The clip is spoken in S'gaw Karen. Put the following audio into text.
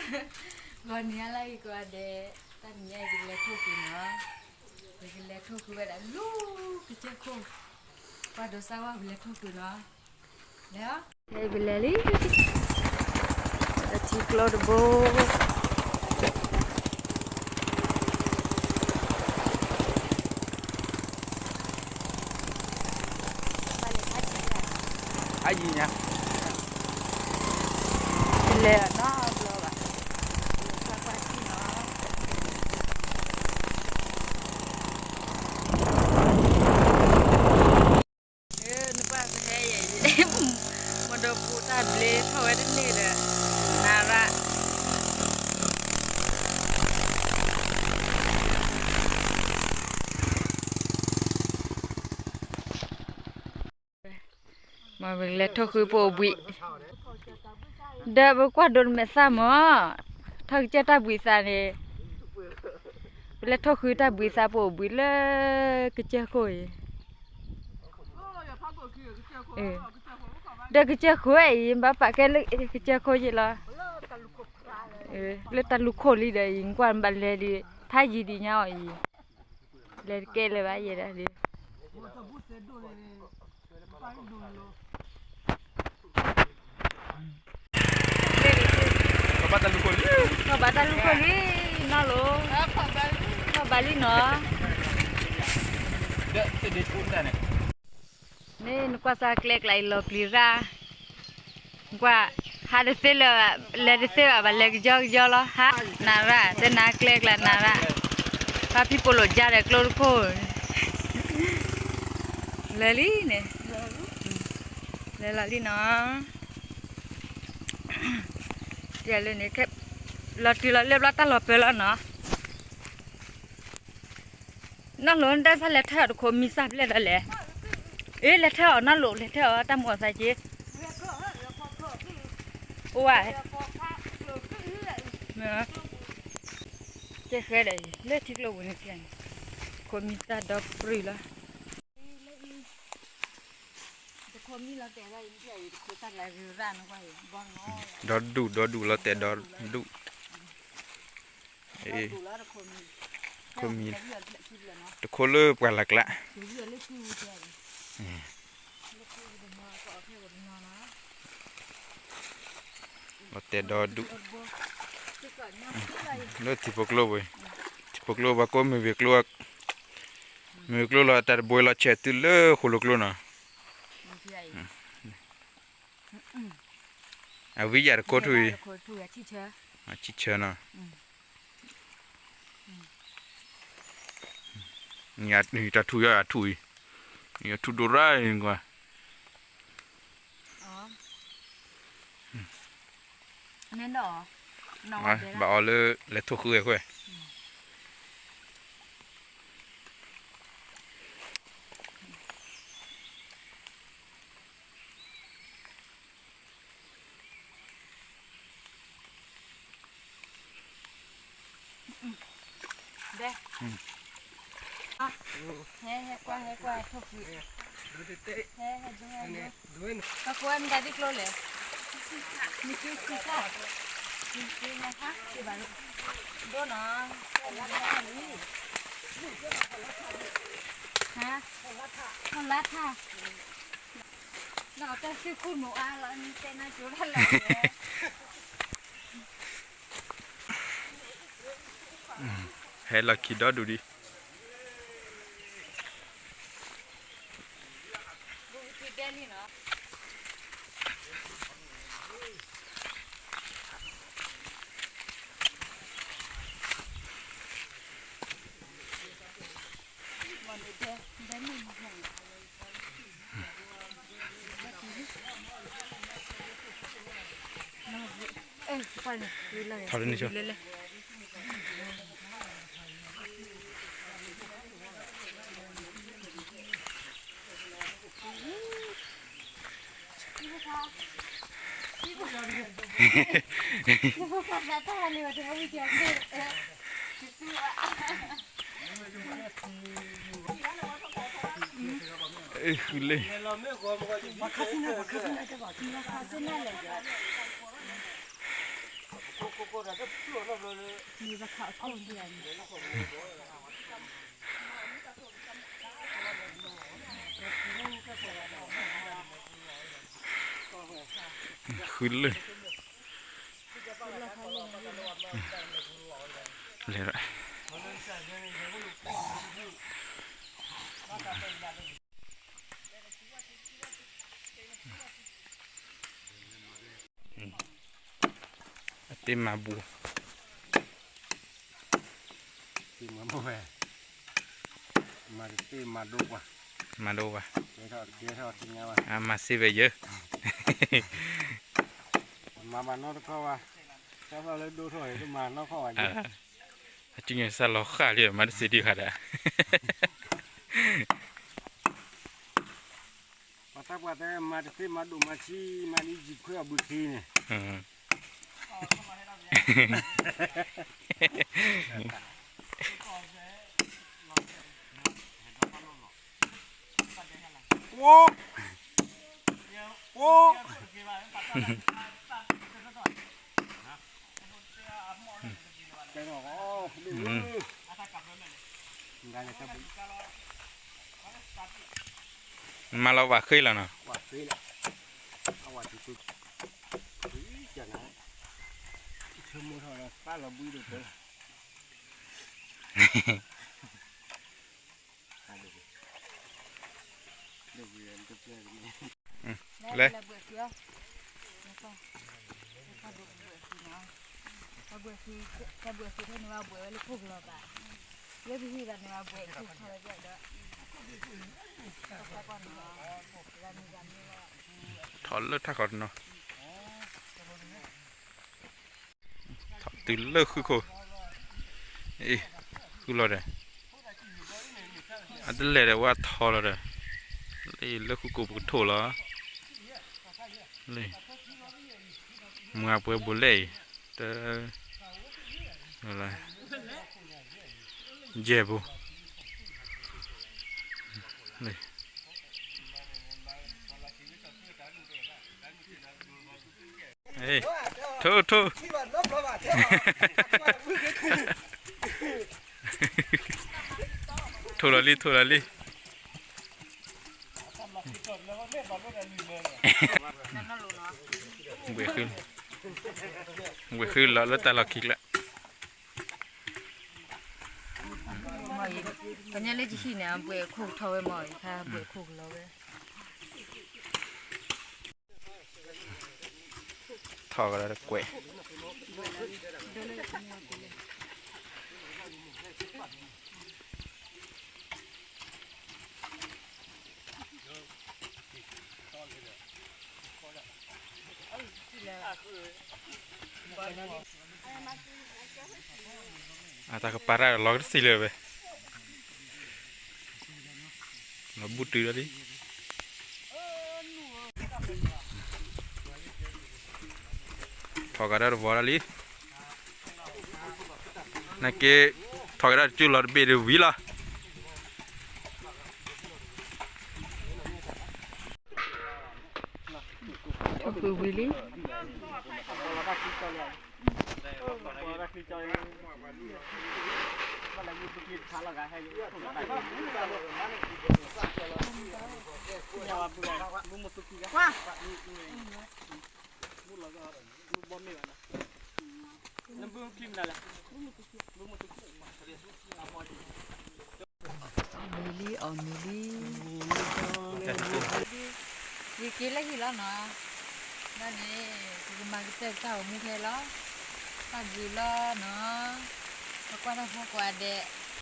ဂီၤနံၤအါလၢဂ့ၤကိးဂၤဒဲး, တနံၤအံၤ ယကလဲၤထိၣ်ဃုာ်နီၤ, ယကလဲၤထိၣ်ဃုာ်ဝဲဒၣ်လၢကစၢၢ်ခိၣ်, ပှၤဒိးစၢ်ဝဲဝံၤလဲၤထိၣ်ဃုာ်နီၤ, လဲၤအီၤ, ဟဲပလဲၤလံ, ထံကျိတဘိ အယံၤညါ, တလဲၤနီတဘျီဘၣ်, ကွၢ်ကွၢ်ထံၣ်နီၤ, နကွၢ်ပဟဲယဲၢ်, မ့ၢ်ဒီးပူၤတၢ်ဘျ့ထီၣ်ဝဲတန့ၢ်ဒီး, နၤရၣ် မ့ၢ်ပကလဲၤထိၣ်ဃုာ်ပအိၣ်ဘှံး, ဒီးပကွၢ်ဒိးတမဲာ်သၣ်မး, ထီၣ်ကစၢၢ်တၢ်ဘှံးသးန့ၣ်, ပလဲၤထိၣ်ဃုာ်တၢ်ဘှံးသးပအိၣ်ဘှံးလၢကစၢၢ်ခိၣ်အံၤ, ဒီးကစၢၢ်ခိၣ်အံၤ ဘၣ်ပာ်ကဲလၢကစၢၢ်ခိၣ်ယ့ၢ်လီၤ, လၢတၢ်လူၢ်ခိၣ်လံဒီးအံၤ နကွၢ်ဘၣ်လဲၤဒံး, ဖးယံၤဒံးညါအီၤအံၤ, လဲၤတကဲလၢၤဘၣ်ယဲၢ်ဒၣ်ဒံး ထီၣ်ဘးတၢ်လူၢ်ခိၣ်လံ, နီၢ်လိၤ, ထီၣ်ဘးလံနီၤ, မ့ၢ်နကွၢ်စၢ်ကျဲကျါအံၤလီၤပျံၤရၣ်, ကွၢ်, ဟးတသ့လၢၤ, လဲၤတသ့ဘၣ် ဘၣ်လဲၤကယီကယီလီၤ, ဟး, နၤရၣ်, တဲနၤကျဲကျါနၤရၣ်, ဖါဖံပိာ်လိာ်ကၠါဒီးကျိတခိၣ်, လဲၤလံန့ၣ်, လဲၤလီၤလံနီၤ တဲလၢန့ၣ်, လီၤတုၤလီၤလၢဘျီတၢ်လီၤပၢလီၤနီၤ, နီၢ်လိၤ နတၢ်စၢ်လဲၤထၢၣ်အီၤတခိးမံစၢ်ဖျဲၣ်ဒီးလဲၣ်, အ့ လဲၤထၢၣ်အီၤနီၢ်လိၤ လဲၤထၢၣ်အီၤတၢ်မူအသးက့, အိၣ်ဝဲ, ကဲဃဲဒီး လၢထံကျိပူၤန့ၣ်, ခိးမံစၢ်ဒီပြံလီၤ ဒီဒူၣ် ဒီဒူၣ်လီၤတဲာ်ဒီဒူၣ်, ခိးမံ, တခိးလၢပှၢ်လၢ်ကျါ, လီၤတဲာ်ဒီဒူၣ်, လၢထံဖိကျိပူၤ, ထံဖိကျိပှၤကိးမုၢ်ဂ့ၤကျိ, မုၢ်ဂ့ၤကျိလီၤတၢ်တဘိလီၤဆဲးတုၤလၢဃိၣ်လိာ်ကျိနီၤ အဝံယၤတခိးထူၣ်အံၤ, ဆံဆၢနီၤ, တၢ်ထူၣ်ယၤအထူၣ်အံၤ, ယထူၣ်ဒိၣ်ရၣ်အံၤကွၢ်, ဘၣ်အီၤလၢလဲၤထိၣ်ဃုဝဲခွဲး ဒဲ, ဟဲဟဲကွၢ်ဟဲကွၢ်ထိၣ်ဃု, ဟဲဟဲဒိ, ပှၤကိးဝဲမတၤဒ်ကျိလဲၣ်, မ့ၢ်က့ၤစံၣ်တၢ်, မ့ၢ်က့ၤညါဟါ, က့ၤဘၣ်လီၤ, ဒိနီၤ, ဟါ, ထီၣ်လါထါ, နီၢ်တၢ်စုခိၣ်မုၢ်အါလီၤ နတဲနၤကၠိတၢ်လၢ ဟဲလီၤခံဒီဒူၣ်ဒံး, ထီၣ်လၢန့ၣ် ဃုလ့, ပှၤခါဆူညါ ပှၤခါဆူညါတဲဘၣ်, ပှၤခါဆူညါလဲၣ်, ဃုလၢာ် လဲၤ အတ့မၤဘူၣ် တ့မၤဘူၣ်ဝဲ မၤတ့မၤဒိကွၢ် မၤဒိကွၢ် ကဲထီၣ်တကဲထီၣ်သ့ၣ်ညါဘၣ် အမၤစ့ဝဲယၢ မၤဘၣ်နီတခီဘၣ် တၢ်သီၣ်လၢဒိၣ်ထီၣ်အံၤ တမၤနီခီၣ်ဘၣ်ယဲ အကညစၢ်လီၤဃၣ်လံ မၤတစ့ဒံးဃာ်ဒၣ် ပှၤသးပှၢ်တဲမၤတသ့မၤဒိၣ်မၤဆံး မၤဒ်ယံၤခွဲအီၤဘုချံန့ၣ် အိ အိ မၤလီၤဝဲဃ့လီၤနီၤ လဲၣ် ထီၣ်လၢထးခီတနီၤ ထီၣ်တုၤလၢဃုခိၣ် အ့ ဃုလီၤဒီး အတလဲၤဒီးဝဲထီၣ်လီၤဒီး လၢဃုခိၣ်ပကထိၣ်လီၤ လၢ မုၢ်အပှဲၤဘူးလဲၣ်အံၤ တ ယဲၢ်ပူၤ လၢ ထိၣ်ထိၣ် ထိၣ်လီၤလံ ထိၣ်လီၤလံ ဝဲၢ်ဃု ဝဲၢ်ဃုလီၤလၢတၢ်လီၢ်ခံကျါ ပညါလၢယဟံၣ်န့ၣ် အဘှဲၣ်ခိၣ်ထီၣ်ဝဲမ့ၢ် ယခါဘှဲၣ်ခိၣ်ကလီၤဝဲ ထီၣ်ကဒီးတကွဲး အတၢ်ကပၤတၢ်လီၤကတသံလၢၤဝဲ လီၤဘူၣ်တုၤဒၣ်လံ ထီၣ်ကဒီးတဝီဒၣ်လံ နာ်က့ ထီၣ်ကဒီးတကၠူၢ်လီၤတဘ့ၣ်တဝံၤလီၤ ဝံၤလံ မ့ၢ်လံ အီၣ်မ့ၢ်လံ ဂ့ၤက့ၤလၢဟံၣ်လီၤနီၤ, ဘၣ်န့ၣ် ပကမၤကတၢၢ်ကစၢ်ဧိၤမူခဲလီၤ, တၢ်ဘျုးလီၤနီၤ, ပကွၢ်တၢ်ဖိကိးဂၤဒဲး